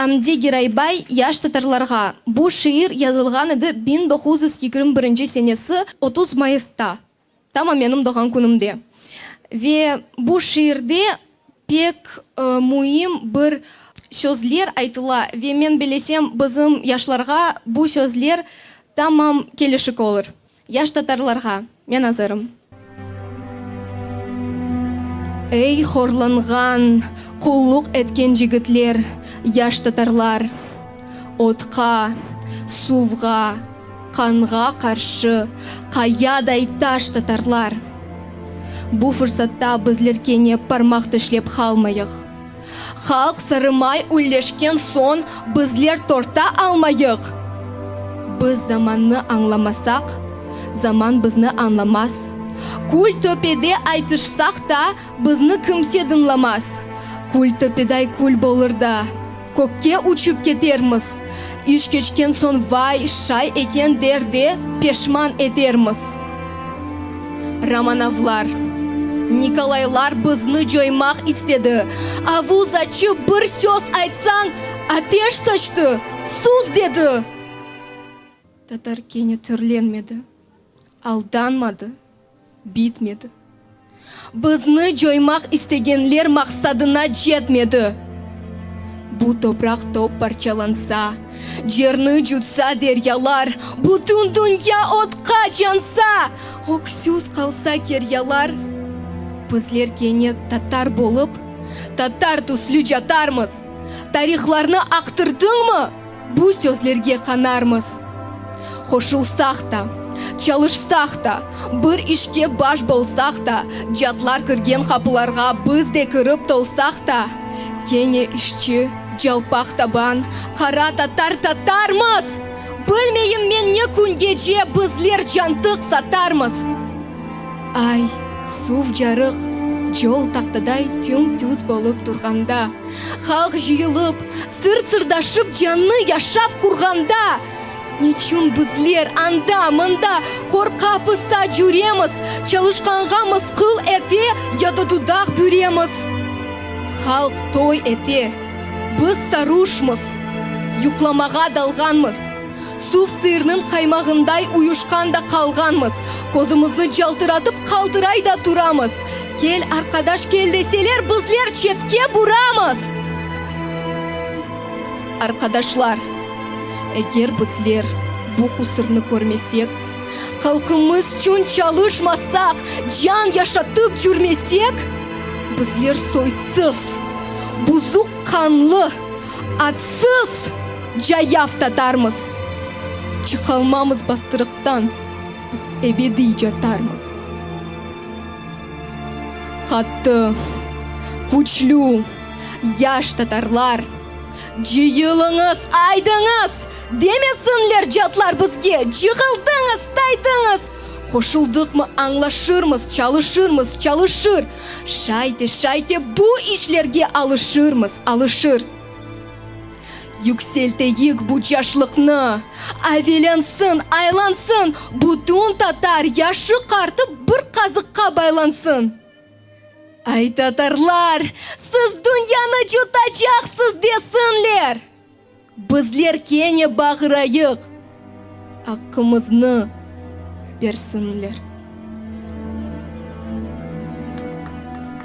Amdi Giraybay Yaş tatarlarğa. Bu şiir yazılğan edi 1921 senesi 30 mayısta, tamam menim doğğan künümde. Ve bu şiirde pek müim bir sözler aytıla ve men bilesem bizim yaşlarğa bu sözler tamam kelişik olur. Yaş tatarlarğa, men azırım. Ey horlanğan, qulluq etken cigitler, yaş tatarlar! Otqa, suvğa, qanğa qarşı qayaday taş tatarlar! Bu fırsatta bizler kene parmaq tişlep qalmayıq. Halq sarımay ülleşken soñ bizler torta almayıq. Biz zamannı añlamasaq, zaman bizni añlamaz. Kül töpede aytışsaq ta, bizni kimse dıñlamaz. Kül töpeday kül bolır da, kökke uçıp ketermiz. İş keçken soñ vay, şay eken der de, peşman etermiz. Romanovlar, Nikolaylar bizni coymaq istedi. Avuz açıp bir söz aytsañ, ateş saçtı, sus dedi. Tatar kene törlenmedi, aldanmadı, bitmedi. Bizni coymaq istegenler maqsadına cetmedi. Bu topraq top parçalansa, Cerni cutsa deryalar, Bütün dünya otqa cansa, Öksüz qalsa keryalar, Bizler kene tatar bolıp, Tatar tüslü catarmız. Tarihlarnı aqtırdıñmı? Bu sözlerge qanarmız. Qoşulsaq ta, çalışsaq ta, bir işke baş bolsaq ta, catlar kirgen qapılarğa biz de kirip tolsaq ta, kene işçi, calpaq taban, qara tatar tatarmız! Bilmeyim men ne küngece bizler cantıq satarmız! Ay, suv carıq, col tahtaday tüm-tüz bolıp turğanda, halq cıyılıp, sır-sırdaşıp canlı yaşav qurğanda, niçün bizler anda, mında qorqa-pısa cüremiz, çalışqanğa mısqıl ete ya da dudaq büremiz? Halq toy ete, biz saruşmız, yuqlamağa dalğanmız. Suv sıyırnıñ qaymağınday uyuşqan da qalğanmız, közümizni caltıratıp qaltıray da turamız. Kel, arqadaş, kel deseler, bizler çetke buramız. Arqadaşlar, eger bizler bu qusurnı körmesek, halqımızçün çalışmasaq, can yaşatıp cürmesek, bizler soysız, buzuq qanlı, atsız cayav tatarmız, çıqalmamız bastırıqtan, biz ebediy catarmız. Qattı, küçlü, yaş tatarlar, cıyılıñız, aydıñız, demesinler catlar bizge, cığıldıñız, taydıñız, qoşuldıqmı, añlaşırmız, çalışırmız, çalışır, şayte, şayte bu işlerge alışırmız, alışır. Yükselteyik bu caşlıqnı, Avelensın, aylansın, Bütün tatar yaşı-qartı bir qazıqqa baylansın. Ay, tatarlar, siz dünyanı cutacaqsız desinler! Bizler kene bağırayıq, aqqımıznı bersinler.